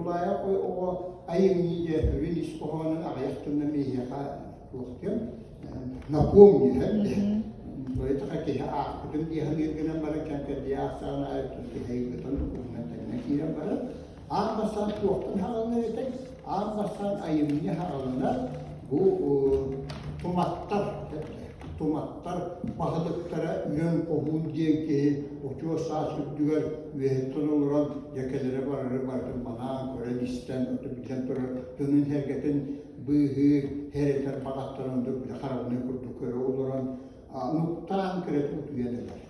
Тулаайах оҕо айымньы дьэ сүрүн ис хоһоонун аҕыйах тылынан биһиэхэ туохтуом напомню Поэтому киһи аахпытын дии саныыр гынан баран кэм-кэрдии аахсаҕына айыттан киһи ыйбытын уһунан тэҥҥэ киирэн барар. Аан бастаан туохтан хааланар этэй? Аан бастаан айымньы хааланар бу туматтар туматтар баһылыктара Үрэн Хоһуун диэн киһи очуос саас үрдүгэр үөһэттэн олорон дьэ кэлэрэ барары барытын манаан көрөн-истэн биллэн турар дьонун-сэргэтин быыһыыр хэрэтэр баҕаттарын били хараҕыныы курдук көрө олорон нуктаан кырата утуйан ылар.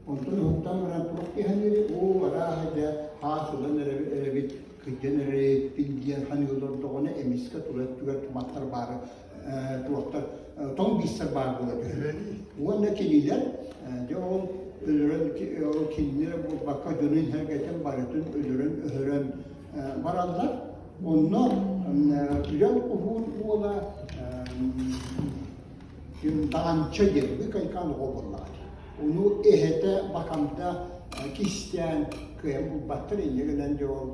Онтон уһуктан баран туох киһи оо арааһа дьэ хаас ылан эрэбит кыдьан эрэбиппин диэн ханыы олордоҕуна эмискэ тула өттүгэр туматтар баары туохтар тоҥ биистэр баар буола түһэр. Уонна кинилэр дьэ ол өлөрөн ол кинилэр буолбакка дьонун сэргэтин барытын өлөрөн өһөрөн бараллар. Онно Үрэл Уһуун уола Даҕанча диэн быыкайкаан оҕо буоллаҕа. Ону эһэтэ Бакамда кистээн кыайан булбаттар инньэ гынан дьэ ол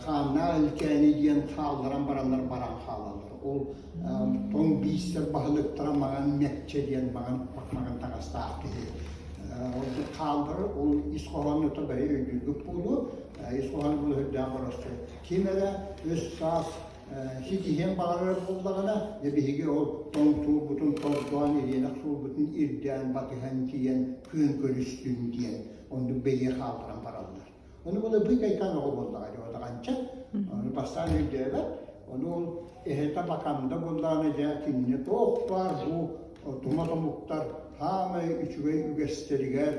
хааннаах илкээни диэн хаалларан бараннар баран хаалаллар. Ол тоҥ биистэр баһылыктара маҥан мэкчэ диэн маҥан маҥан таҥастаах киһи ордук хаалларар. Ол ис хоһоонута бары өйдүүргүт буолуо. Ис хоһооно була сүрдээх боростуой. Ким эрэ өс саас ситиһиэн баҕарар буоллаҕына, дьэ биһиги ол тоҥ суолбутун тордоон, ириэнэх суолбутун ирдээн, батыһан тиийэн күөн көрүстүн диэн оннук бэлиэ хаалларан бараллар. Ону була быыкайкаан оҕо буоллаҕа дьэ удаҕанча. Ону бастаан өйдөөбөт. Ону ол эһэтэ Бакамда буоллаҕына дьэ кинини туох баар бу тума томуктар саамай үчүгэй үгэстэригэр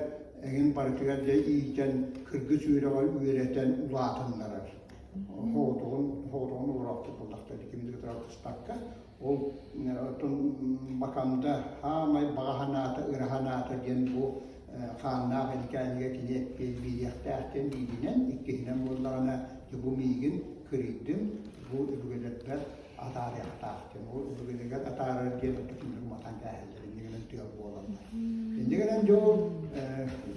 эҥин барытыгар дьэ иитэн кыргыс үөрэҕэр үөрэтэн улаатыннарар. Хоҕотоҕун хоҕотоҕун олороохтук буоллахтар кими да кытары алтыспакка ол оттон Бакамда хаамай баҕа санаата ыра санаата диэн бу хааннаах илкээнигэ кини эппиэт биэриэхтээх диэн бииринэн иккиһинэн буоллаҕына дьэ бу миигин кырыйдым бу өбүгэлэрбэр атаарыахтаах диэн ол өбүгэлэргэр атаарар диэн оттон матан кээһэллэр инньэ гынан тыал буолаллар инньэ гынан дьэ ол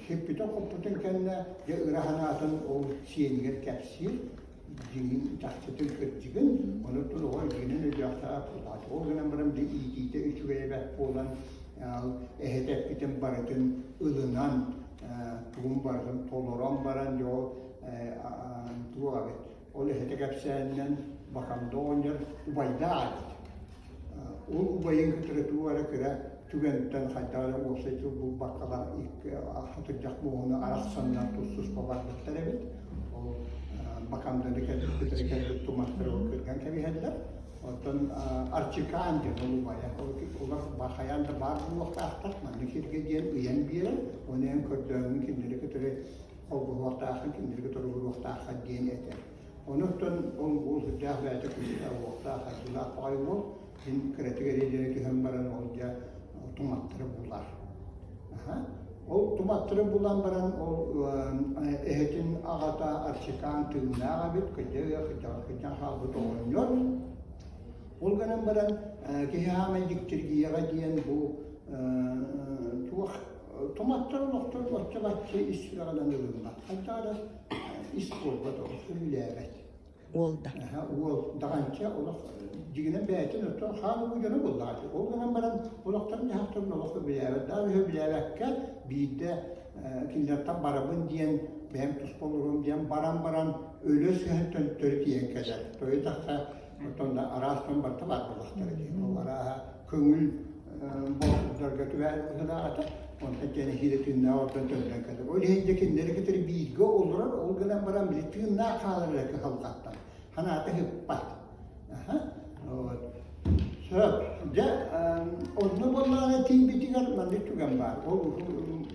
сиппитин-хоппутун кэннэ дьэ ыра санаатын ол сиэнигэр кэпсиир дьиҥин чахчытын кырдьыгын ону оҕо дьиҥинэн өйдөөхтөөх буолаат ол гынан баран били иитиитэ үчүгэй эбэт буолан эһэтэ эппитин барытын ылынан тугун барытын толорон баран дьэ ол туох эбит ол эһэтэ кэпсээнинэн Бакамда оҕонньор убайдаах эбит Ол убайын кытары туох эрэ кыра түгэнтэн хайдах эрэ уопсай тыл булбаккалар икки атырдьах муоһуну арахсаннар тус-туспа барбыттар эбит. Ол Бакамданы кытары кэлбит туматтары ол кырган кэбиһэллэр. Оттон Арчикаан диэн ол убайа, олор хайаан да баар буолуохтаахтар, маннык сиргэ диэн ыйан биэрэн, ону эн көрдөөҥҥүн кинилэри кытары холбоһуохтааххын, кинилэри кытары олоруохтааххын диэн этэр. Онуттан ол уол сүрдээх бэйэтэ күүстээх уохтаах, айгылаах баҕайы уол. Син кыратык эриэйдэрэ түһэн баран ол дьэ туматтары булар. Ол туматтары булан баран ол эһэтин аҕата Арчикаан тыыннаах эбит, кырдьа кырдьан хаалбыт оҕонньор. Ол гынан баран киһи аамай дьиктиргийэҕэ диэн бу туох туматтар олохтор оччо-бачча ис сүрэҕинэн ылыммат. Хайдах эрэ ис буолбат олох сөбүлээбэт. Уол да. Уол даҕанча олох дьигинэн бэйэтин оттон хаан уу дьоно буоллаҕа. Ол гынан баран олохторун дьаһахтарын олох сөбүлээбэт. Даҕаны сөбүлээбэккэ биирдэ кинилэртэн барабын диэн бэйэм туспа олоруом диэн баран баран өлө сыһан төттөрү тиийэн кэлэр. Тойо тахса оттон да араас дьон барыта баар буоллахтара дии. Ол арааһа көҥүл боотурдарга түбэһэр быһыылаах этэ. Онтон кэнэ иһиирэ тыыннаах ордон төннөн кэлэр. Ол иһин дьэ кинилэри кытары бииргэ олорор, ол гынан баран били тыыннаах хаалар эрэ кыһалҕаттан. Санаата ыһыппат. Вот. Сөп. Дьэ, онно буоллаҕына тиийбитигэр маннык түгэн баар. Ол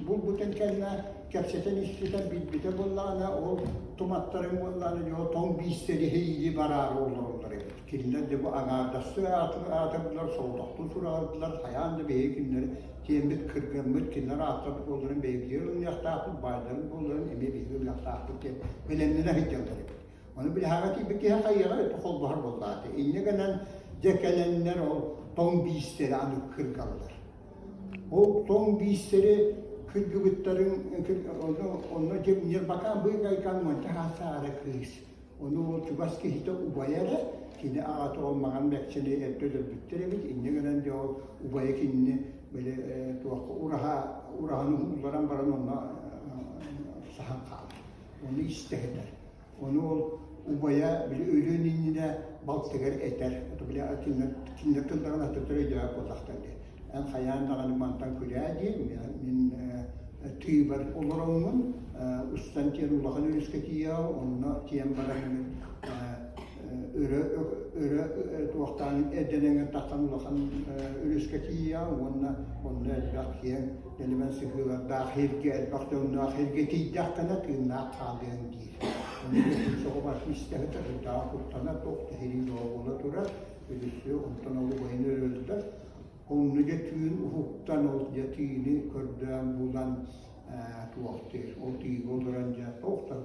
булбутун кэннэ кэпсэтэн испитэ, билбитэ буоллаҕына, ол туматтарын буоллаҕына, дьэ, тоҥ биистэри иһиили бараары олороллор эбит. Кинилэр дьэ бу аҥаардастыы аатырдылар, соҕотохтуу сураҕырдылар, хайаан да биһиги кинилэри тиэммит, кыргаммыт, кинилэр ааттарбыт буолларын бэйэбитигэр ылыныахтаахпыт, баайдарын буолларын эмиэ биһиги ылыахтаахпыт диэн бэлэмнэнэ сылдьаллар эбит. Ону билэһэҕэ тиийбит киһи хайыаҕа өттө холбоһор буоллаҕа. Инньэ гынан дьэ кэлэннэр ол тоҥ биистэри аны кыргаллар. Ол тоҥ биистэри кыргыбыттарын онно ньырбакаан быыкайкаан уонча хаастаах эрэ кыыс. Ону ол чугас киһитэ убайа эрэ, кини аҕата ол маҥан мэкчини эрдэ өлөрбүттэр эбит, инньэ гынан дьэ ол убайа кинини били туохха ураһа ураһаны уһуулларан баран онно саһан хаалар. Ону истэ сытар. Ону ол убайа били өлүөн иннинэ балтыгар этэр, били кинилэр тылларын атыттар өйдөөбөт буоллахтар дии. Эн хайаан даҕаны мантан күрээ диэн, мин тыыбар олороҥҥун устан тиэн улахан өрүскэ тиийэҕин, онно тиэн баран өрө өрө туохтаан эрдэнэҥҥин таххан улахан өрүскэ тиийэҕин уонна онно элбэх киэҥ нэлэмэн сыһыылардаах сиргэ элбэх дьонноох сиргэ тиийдэххинэ тыыннаах хаалыаҥ диир. Ону соҕу истэ сытар, үрдээҕи куттана туох да сирии буола турар, өрүсү онтон ол убайын өлөрдө. Онно дьэ түүн уһуктан ол дьэ тыыны көрдөөн булан туохтуур. Ол тыыга олорон дьэ туохтан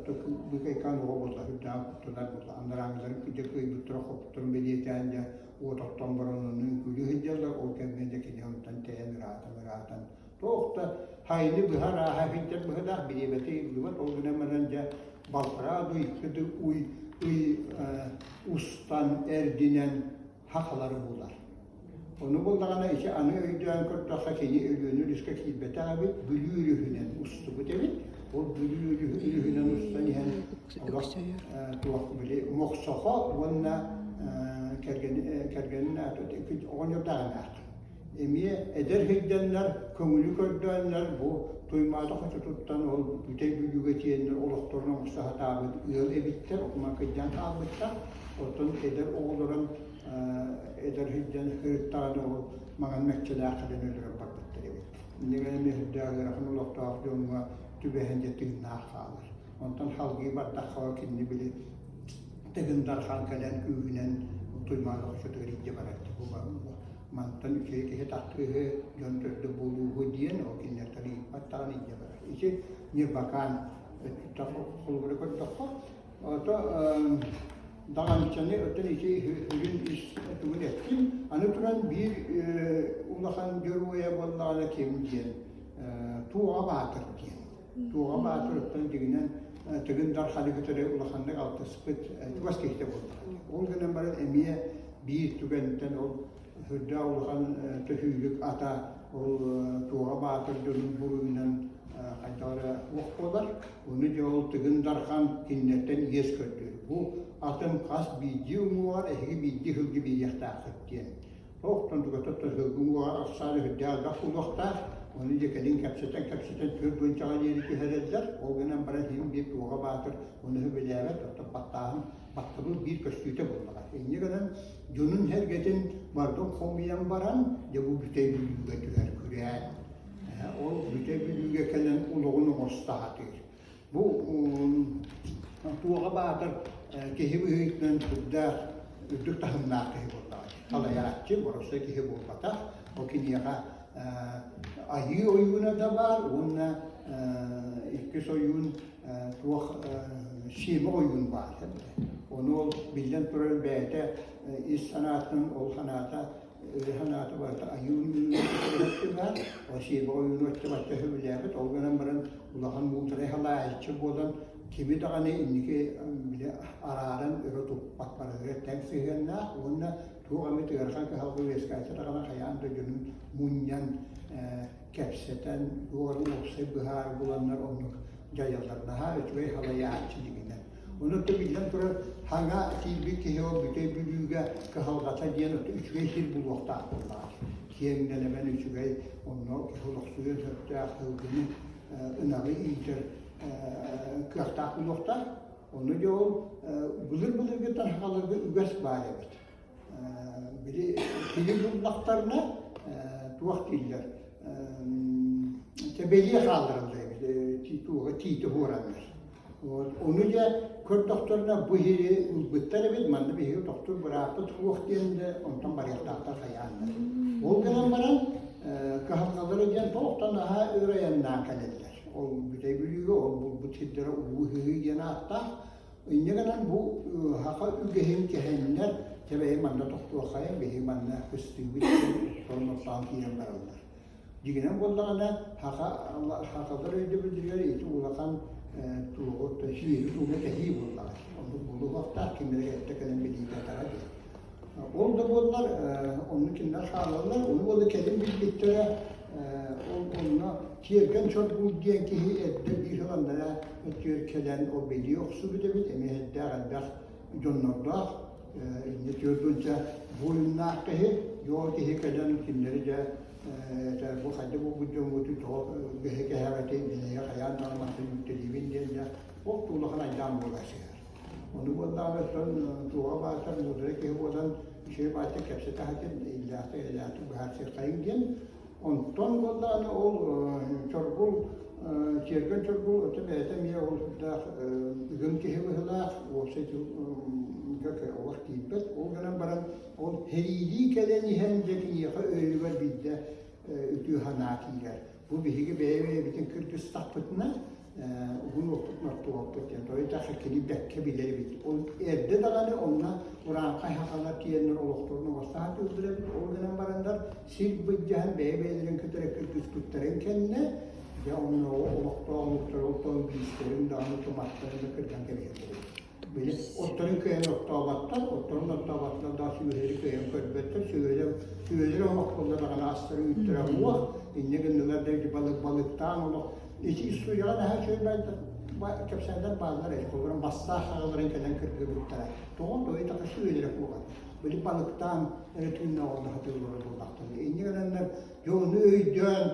быкайкаан оҕо буолла үрдээҕи куттанар буолла. Анарааҥҥыларын дьэ кыайбыттара хоппуттарын бэлиэтээн дьэ уот оттон баран онно үҥкүүлүү сылдьаллар. Ол кэмҥэ дьэ кини онтон тэйэн ыраатан ыраатан туох да хайыны быһа арааһа сылдьар быһыылаах бириэмэтэ ыйыллыбат. Ол гынан баран дьэ балтараа дуу икки да уй ый устан эрдинэн хахалары булар. Ону буллаҕына ити аны өйдөөн көрдөххө кини Өлүөнэ өрүскэ киирбэтэх эбит, Бүлүү өрүһүнэн устубут эбит. Ол Бүлүү өрүһүнэн устан иһэн олох туох били Мохсохо уонна кэргэнин оҕонньордоох эмээххин. Эмиэ эдэр сылдьаннар, көҥүлү көрдөөннөр бу Туймаада хочотуттан ол Бүтэй Бүлүүгэ тиийэннэр олохторун оҥосто сатаабыт ыал эбиттэр, окуман кыйдаан хаалбыттар. Оттон эдэр оҕолорун эдэр сылдьан сырыттаҕына ол маҥан мэччилээх кэлэн өлөрөн барбыттар эбит. Инньэ гынан үрдээх ыарахан олохтоох дьоҥҥо түбэһэн дьэ тыыннаах хаалар. Онтон салгыы бардахха кинини били Тыгын Дархан кэлэн күүһүнэн Туймаада хочотугар илдьэ барар. Мантан үчүгэй киһи тахсыыһы, дьон төрдө буолууһу диэн ол кинилэртэн ыйыппат даҕаны илдьэ барар. Ити Ньырбакаан өттүттэн холобура көрдөххө, ото Даҕанчаны оттон ити сүрүн ис тугун эттим. Аны туран биир улахан дьоруойа буоллаҕына ким диэн Туоҕа Баатыр диэн. Туоҕа Баатыр оттон дьиҥинэн Тыгын Дарханы кытары улаханнык алтыспыт чугас киһитэ буоллаҕа. Ол гынан баран эмиэ биир түгэнтэн ол сүрдээх улахан төһүүлүк ата ол Туоҕа Баатыр дьонун буруйунан хайдах эрэ уох буолар. Ону дьэ ол Тыгын Дархан кинилэртэн иэс көрдүүр. Бу атын хас биирдии уҥуоҕар эһиги биирдии сылгы биэриэхтээххит диэн. Оттон тугата сылгы уҥуоҕар ахсаана сүрдээх элбэх буолуохтаах. Ону дьэ кэлин кэпсэтэн-кэпсэтэн түөрт уончаҕа диэри түһэрэллэр. Ол гынан баран син биир Туоҕа Баатыр ону сөбүлээбэт, оттон баттааһын баттабыл биир көстүүтэ буоллаҕа. Инньэ гынан дьонун-сэргэтин барытын хомуйан баран, дьэ бу Бүтэй Бүлүүгэ түһэр күрээн. Ол Бүтэй Бүлүүгэ кэлэн олоҕун оҥосто сатыыр. Бу Туоҕа Баатыр киһи быһыытынан сүрдээх үрдүк таһымнаах киһи буоллаҕа. Салайааччы, боростуой киһи буолбатах. Ол киниэхэ айыы ойууна да баар уонна иккис ойуун туох сиэмэх ойуун баар. Ону ол биллэн турар бэйэтэ ис санаатын ол санаата өй санаата барыта айыы ойуунун баар. Ол сиэмэх ойууну оччо-бачча сөбүлээбит. Ол гынан баран улахан муударай халаайыччы буолан кими даҕаны инники били арааран өрө туппат барыга тэҥ сыһыаннаах уонна туох эмит ыарахан кыһалҕа үөскээтэ даҕаны хайаан да дьонун мунньан кэпсэтэн туох эрэ уопсай быһаарыы буланнар оннук дьайаллар наһаа үчүгэй халайааччы дьиҥинэн. Ону то биллэн турар хаҥа киирбит киһи ол Бүтэй Бүлүүгэ кыһалҕата диэн үчүгэй сир булуохтаах буоллаҕа. Киэҥ нэлэмэн үчүгэй онно киһи олохсуйуон сөптөөх сылгыны ынаҕы иитэр кыахтаах буолуохтаах. Ону дьэ ол былыр-былыргыттан сахаларга үгэс баар эбит. Били кини буллахтарына туох дииллэр бэлиэ хааллараллар эбит туоҕа тиити уһуораннар. Ону дьэ көрдөхтөрүнэ бу иһи ылбыттар эбит, манна биһиги тохтуур бырааппыт суох диэн да онтон барыахтаахтар хайааннар. Ол гынан баран кыһалҕалара диэн туохтан наһаа өр айаннаан кэлэллэр. Ол Бүтэй Бүлүүгэ ол булбут сирдэрэ Улуу Ыһыы диэн ааттаах. Инньэ гынан бу саха үгэһин кэһэннэр, чэ бэйи манна тохтуоххайын, биһиги манна кыстыыбыт диэн торумнохтоон киирэн бараллар. Дьиҥинэн буоллаҕына, саха сахалар өйдөбүллэригэр ити улахан туоҕу сиэри-туому кэһии буоллаҕа. Оннук буолуохтаах ким эрэ эрдэ кэлэн билиитэ диэн. Ол да буоллар, онно кинилэр хаалаллар, ону уола кэлин билбиттэрэ, ол онно Тиэргэн Чоргул диэн киһи эрдэ биир сыл анараа өттүгэр кэлэн ол билии охсубут эбит, эмиэ эрдээх элбэх дьоннордоох, инньэ 40 буойуннаах киһи, ол киһи кэлэн кинилэри дьэ бу хайда буолбут дьоҥҥутуй тоҕо бэһи кэһэҕитий, мин хайаан даҕаны мантан үүттэлиибин диэн дьэ ол улахан айдаан буола сыһар. Ону буоллаҕына оттон туоҕа баатар муударай киһи буолан үчүгэй баайдар кэпсэтэ сатыыр иллээхтик эйэлээхтик быһаарсыаххайыҥ диэн. Онтон буоллаҕына ол Чоргул Тиэргэн Чоргул ото бэйэтэ эмиэ ол сүрдээх ыгым киһи быһыылаах, уопсай тылга олох киирбэт. Ол гынан баран ол сэриилии кэлэн иһэн дьэ киниэхэ өйүгэр биирдэ үтүө санаа киирэр. Бу биһиги бэйэ-бэйэбитин кыргыстахпытына уһун уоппут нортуоппут диэн тойутахха кини бэккэ билэр эбит. Ол эрдэ даҕаны онно урааҥхай хахалар тиийэннэр олохторун оҥосто сатыыллар эбит. Ол гынан бараннар сир былдьаһан бэйэ-бэйэлэрин кытары кыргыспыттарын кэннэ дьэ оннооҕу олохтоох омуктар ол тоҥ биистэрин даҕаны туматтарын да кырган кэбиһэллэр эбит. Били отторун кыайан оттооботтор, отторун оттооботтор да сүөһүлэри кыайан көрбөттөр, сүөһүлэр сүөһүлэр олохтоллор даҕаны астара үүттэрэ суох, инньэ гыннылар да ити балык балыктаан олох ити историяҕа наһаа үчүгэй кэпсээннэр бааллар эбит, олорон бастаах аҕаларын кэлэн кыргыбыттара. Тоҕо тоҕо сүөһүлэрэ суоҕа. Били балыктаан эрэ тыыннаах олордо сатыыллара буоллахтара. Инньэ гынаннар дьэ ону өйдөөн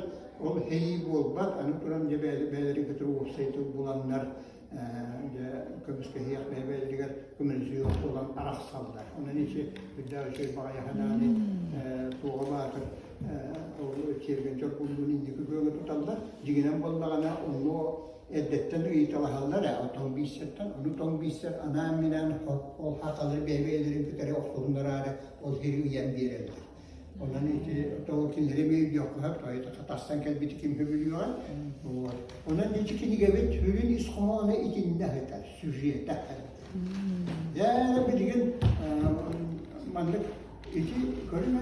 ол һэйии буолбат, аны туран дьэ бэйэлэрин кытары уопсай тыл буланнар дьэ көмүскэһиэх бэйэ-бэйэлэригэр көмөлөсүөх буолан арахсаллар. Онон ити үрдээх үчүгэй баҕайы санааны туоҕа баатыр ол тиэргэн чоргуллуун инники күөҥэ туталлар. Дьиҥинэн буоллаҕына онно эрдэттэн ыйыталаһаллар ээ тоҥ бииссэртэн. Ону тоҥ бииссэр анаан-минээн ол хахалары бэйэ-бэйэлэрин кытары охсуһуннараары ол сири ыйан биэрэллэр. Онон ити тоҕо кинилэри эмиэ өйдүөххэ сөп, тоҕо тастан кэлбити ким сөбүлүөҕэ. Вот. Онон ити кинигэбит сүрүн ис хоһооно итиннэ сытар, сюжета. Дьэ, билигин маннык ити көрүҥ эрэ.